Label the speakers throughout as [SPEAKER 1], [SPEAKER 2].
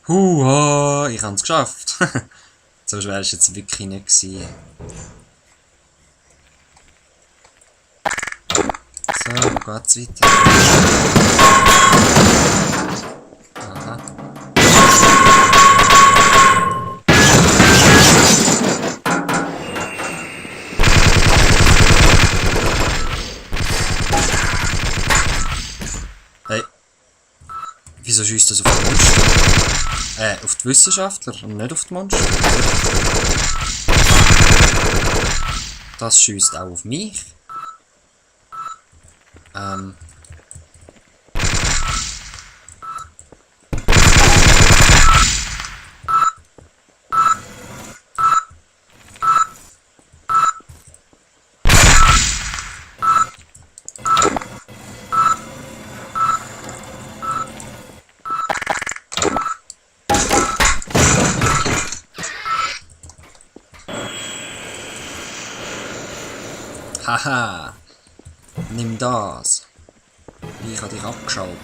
[SPEAKER 1] Huha, ich habe es geschafft. So schwer war es jetzt wirklich nicht gewesen. So, wo geht's weiter? Aha. Hey. Wieso schießt das auf die Monster? Auf die Wissenschaftler und nicht auf die Monster. Das schießt auch auf mich. Haha, nimm das. Ich habe dich abgeschaltet.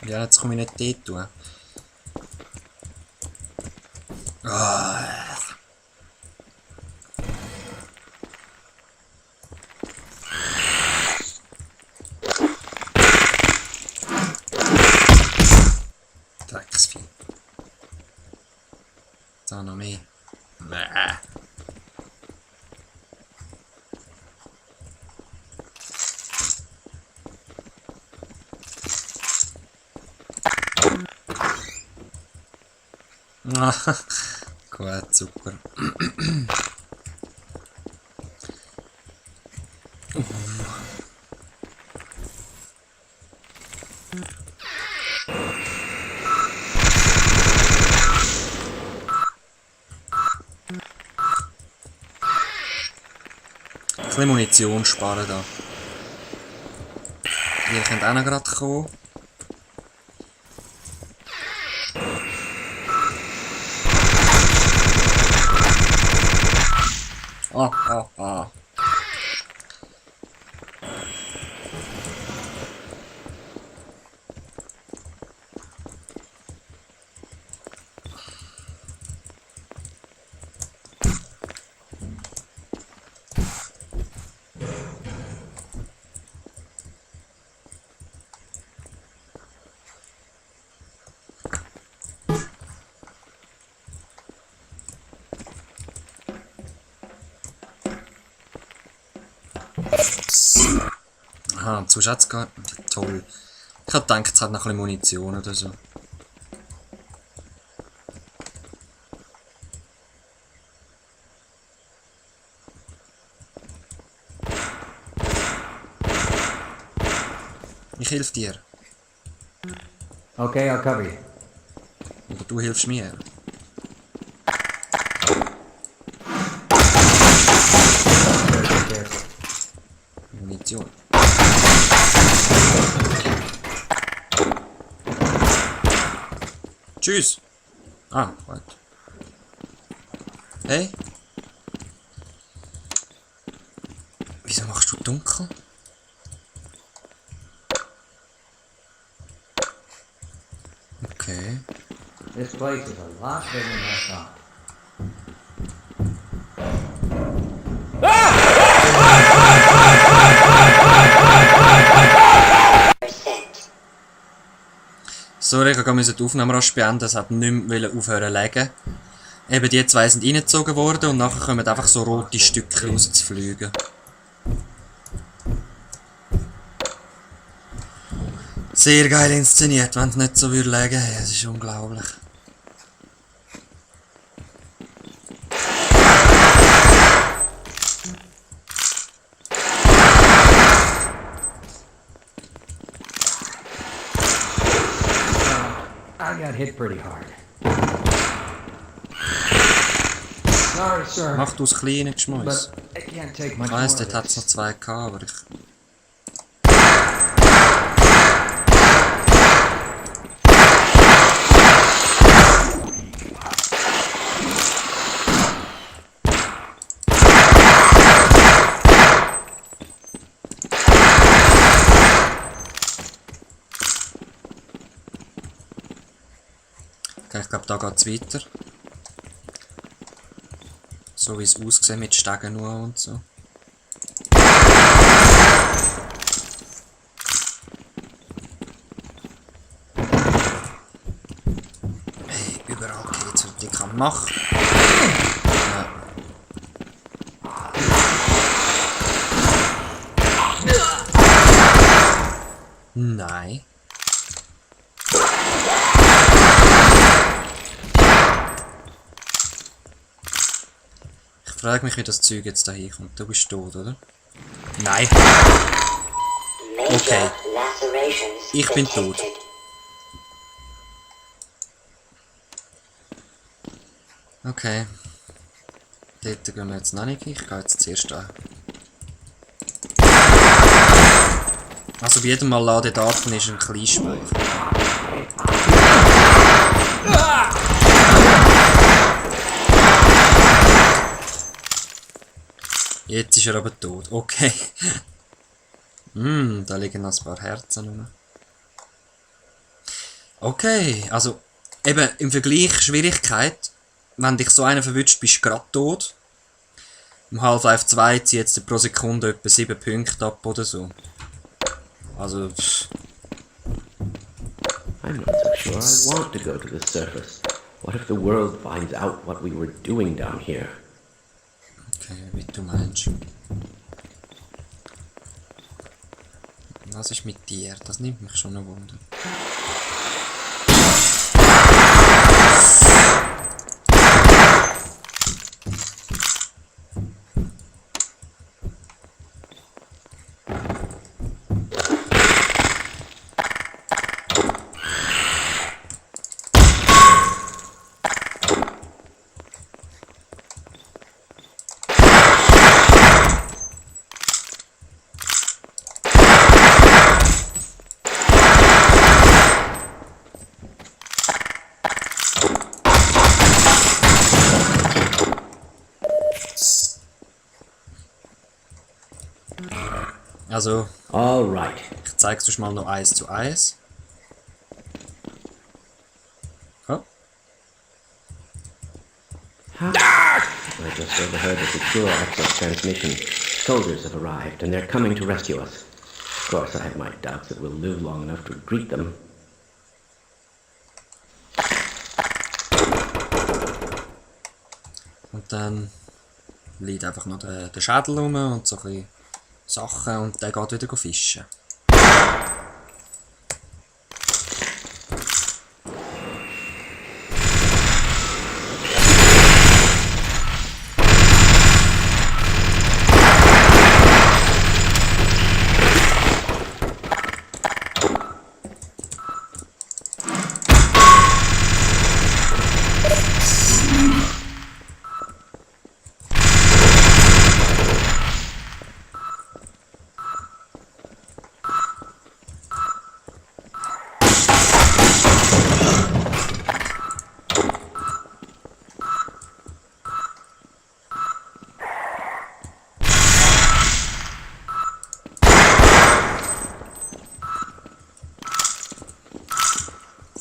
[SPEAKER 1] Ja, jetzt komme ich nicht dort tun. Drecksvieh. Da noch mehr. Bäh. Gut, super. Ein bisschen Munition sparen da. Ihr könnt auch noch gerade kommen. Ah. Aha, zu Schatzgarten. Toll. Ich hab gedacht, es hat noch ein bisschen Munition oder so. Ich helfe dir.
[SPEAKER 2] Okay, I'll cover you.
[SPEAKER 1] Oder du hilfst mir. Munition. Tschüss. Ah, gut. Hey? Wieso machst du dunkel? Okay.
[SPEAKER 2] This place is a lot bigger than I thought.
[SPEAKER 1] Sorry, ich musste die Aufnahme rasch beenden, es hat nicht mehr aufhören zu legen. Eben die zwei sind reingezogen worden und nachher kommen einfach so rote Stücke rauszufliegen. Sehr geil inszeniert, wenn es nicht so würde legen. Es ist unglaublich.
[SPEAKER 2] I got hit pretty hard. Sorry, sir.
[SPEAKER 1] Mach du das kleine Geschmäus.
[SPEAKER 2] But I can't take much
[SPEAKER 1] Ich
[SPEAKER 2] more
[SPEAKER 1] weiss,
[SPEAKER 2] of
[SPEAKER 1] dort hat es noch
[SPEAKER 2] this.
[SPEAKER 1] zwei gehabt, aber ich... Okay, ich glaube, da geht es weiter. So wie es aussieht mit Stegen nur und so. Hey, überall geht's, was ich kann machen. Ja. Nein. Ich frage mich, wie das Zeug jetzt da hinkommt. Du bist tot, oder? Nein. Okay. Ich bin tot. Okay. Dort gehen wir jetzt noch nicht. Ich gehe jetzt zuerst an. Also bei jedem Mal laden Daten ist ein Kleinspeicher. Jetzt ist er aber tot. Okay. Da liegen noch ein paar Herzen rum. Okay, also eben im Vergleich Schwierigkeit, wenn dich so einer verwünscht, bist du gerade tot. Im Half-Life 2 zieht jetzt pro Sekunde etwa 7 Punkte ab oder so. Also.
[SPEAKER 3] I'm not so sure I want to go to the surface. What if the world finds out what we were doing down here?
[SPEAKER 1] Okay, wie du meinst. Was ist mit dir? Das nimmt mich schon ein Wunder. Also,
[SPEAKER 3] All right.
[SPEAKER 1] ich zeig's euch mal noch 1 zu 1. Oh.
[SPEAKER 3] I just overheard a secure access transmission. Soldiers have arrived, and they're coming to rescue us. Of course, I have my doubts that we'll live long enough to greet them.
[SPEAKER 1] Und dann liegt einfach noch der Schädel rum und so ein bisschen Sachen und der geht wieder fischen.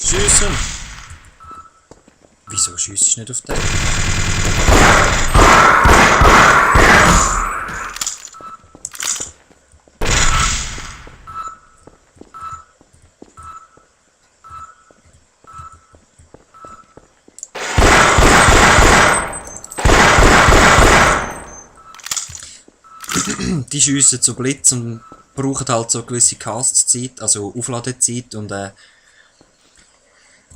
[SPEAKER 1] Schiessen! Wieso schiessst du nicht auf den? Die schiessen zu Blitz und brauchen halt so gewisse Castzeit, also Aufladezeit und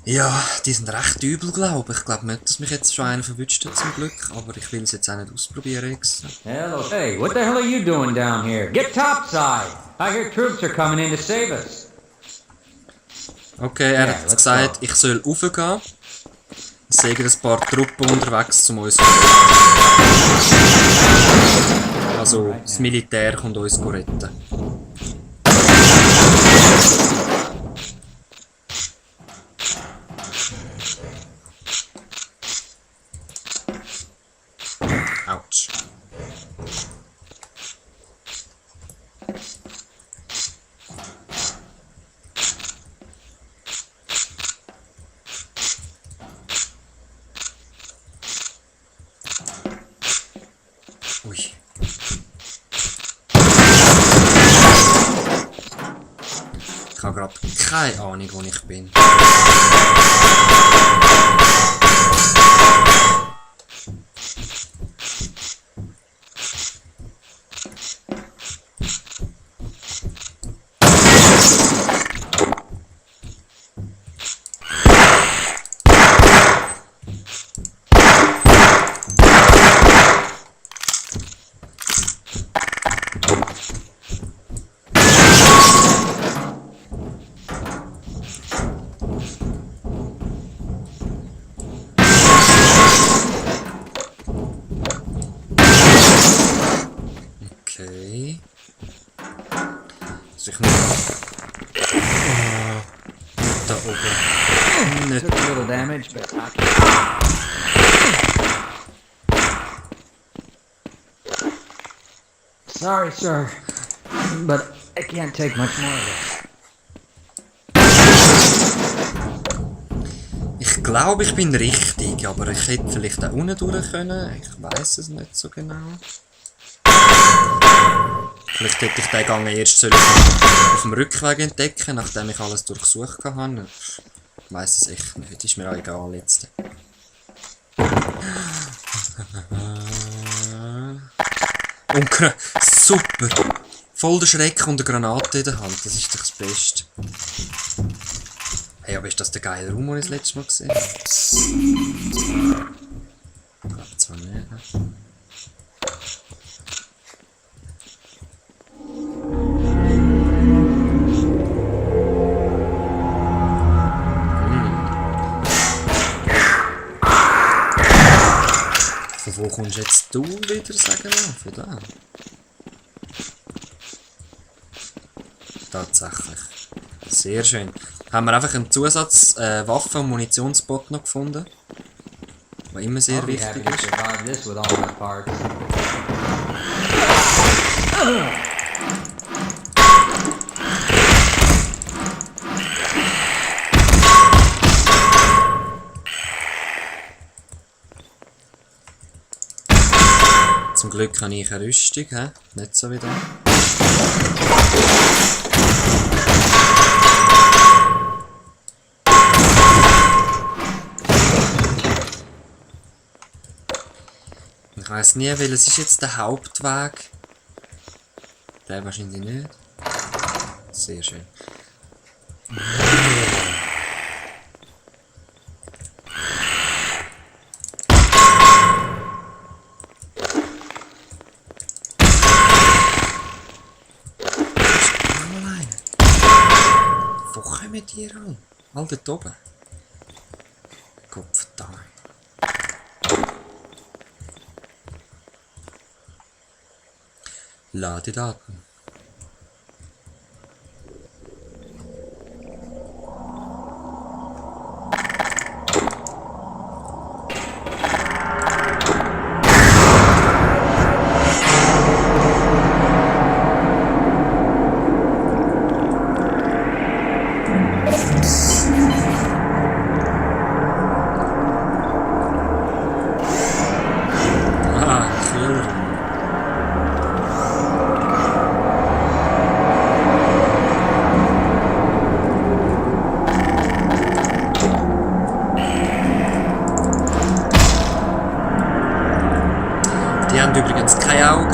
[SPEAKER 1] ja, die sind recht übel, glaube ich. Ich glaube nicht, dass mich jetzt schon einer verwünscht hat, zum Glück. Aber ich will es jetzt auch nicht ausprobieren extra.
[SPEAKER 2] Hello. Hey, what the hell are you doing down here? Get topside! I hear troops are coming in to save us.
[SPEAKER 1] Okay, er hat jetzt gesagt, ich soll raufgehen. Es sind ein paar Truppen unterwegs, um uns also das Militär kommt uns retten. Autsch. Ich habe gerade keine Ahnung, wo ich bin. Okay. Also ich muss... Da oben. Nicht.
[SPEAKER 2] Took a little damage, but sorry, sir, but I can't take much more of it.
[SPEAKER 1] Ich glaube, ich bin richtig, aber ich hätte vielleicht auch unten durch können. Ich weiß es nicht so genau. Vielleicht hätte ich den Gang erst sollen auf dem Rückweg entdecken, nachdem ich alles durchsucht habe. Ich weiss es echt nicht, ist mir auch egal jetzt. Und super! Voll der Schreck und eine Granate in der Hand, das ist doch das Beste. Hey, aber ist das der geile Raum, den ich das letzte Mal gesehen habe? Ich glaube zwar nicht. Von wo kommst jetzt du wieder, sagen wir? Von da? Tatsächlich. Sehr schön. Haben wir einfach einen Zusatz Waffen- und Munitionsbot noch gefunden. Was immer sehr
[SPEAKER 2] I'll be
[SPEAKER 1] wichtig
[SPEAKER 2] happy to
[SPEAKER 1] ist.
[SPEAKER 2] survive this with all my parts.
[SPEAKER 1] Zum Glück habe ich eine Rüstung, he? Nicht so wie da. Ich weiss nie, welches ist jetzt der Hauptweg. Der wahrscheinlich nicht. Sehr schön. Wo kommen die an? All dort oben. Gottverdammt. Ladedaten. Ah, Killer. Die haben übrigens keine Augen.